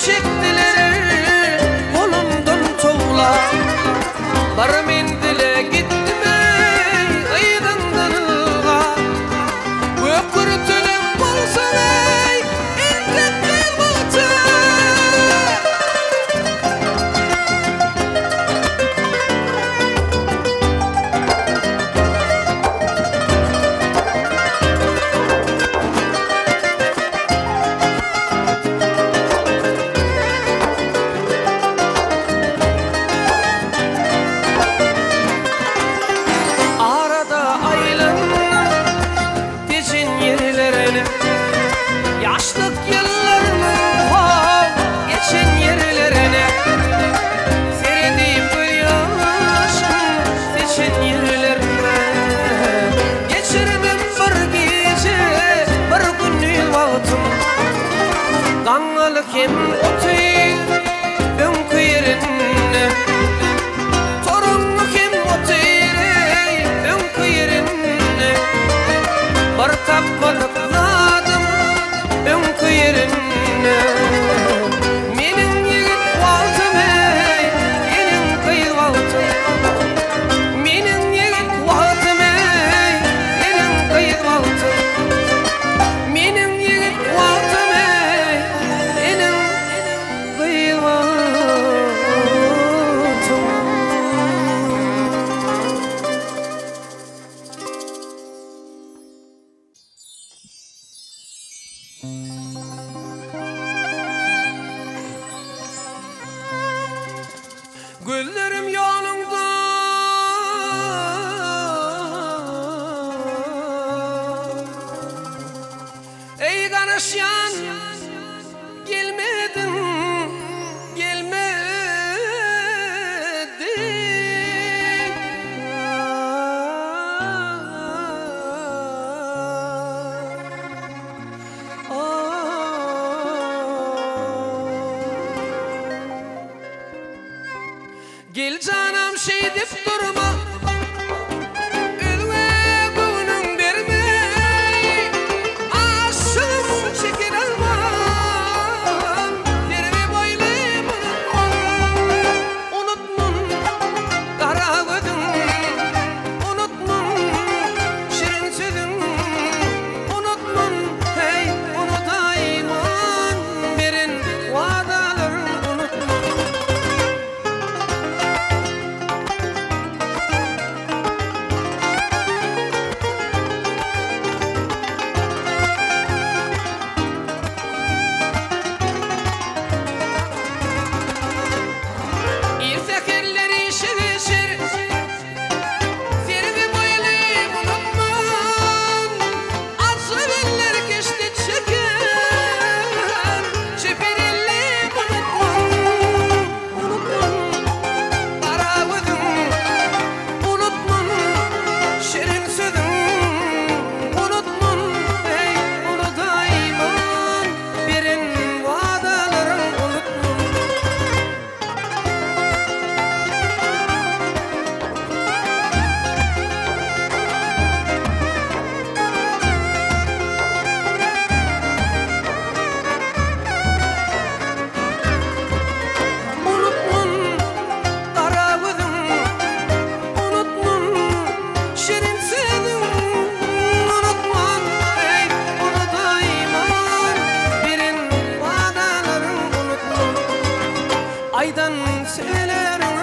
Çekdiler golumdan towlap. Bir menzile gitdim eý, yzyňdan ylgap. Gök gürtelem bolsaň eý, entek gyz wagty. Arada aýlandym Tejen ýerlerine Ýaşlyk ýyllarymyň how geçen ýerlerine Seredip gözýaşym seçen ýerlerine Geçirmem bir gije, bir gündiz wagtym Gaňňaly hem otyr öňki ýerinde Toruňy hem otyr eý öňki ýerinde Bir tapmadyk zadym öňki ýerinde Meniň ýigit wagtym eý seniň gyz wagtyň Meniň ýigit wagtym eý seniň gyz wagtyň Meniň ýigit wagtym eý seniň gyz wagtyň. Gözlerim ýoluňda. Eý garaşýan gelmediň gelmediň. Gel janam şeýdip durma Özge göwnüň berme Aşygym şeker almam Serwi boýly unutman Unutman gara gözüň Unutman şirin sözüň Unutman heý unutaýman Beren wadalaryň unutman. Ir säherler işe geçer, Serwi boýly unutman, Ajap eller keşde çeker, Çeper elli unutman, Unutman gara gözüň, Unutman şirin sözüň, Unutman, eý, unutaýman, Beren wadalaryň unutman. Unutman gara gözüň, Unutman şirin sözüň, Unutman, eý, unutaýman, Beren wadalaryň unutman. Aýdan sözleriňi.